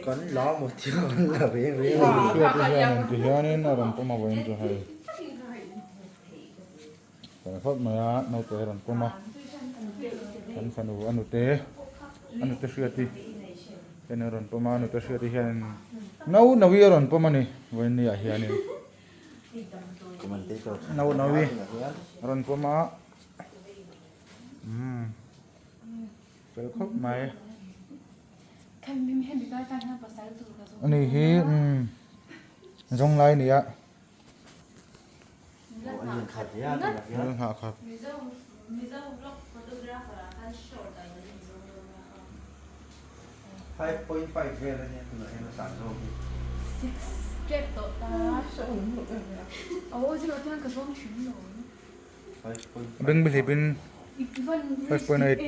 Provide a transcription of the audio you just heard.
Kan la maw tia kan la reng reng a ni. Hriat te hian ti hianin a rawn pawm a vawiin chu hei fel khawp mai a naute a rawn pawm a kan fanu a nute a nute hriati hian a rawn pawm a a nute hriati hian no no hi a rawn pawm a ni vawiin ni ah hianin no no hi a rawn pawm a umm fel khawp mai. Ani hi umm zawng lai a ni a. Beng bihlip in 5.8.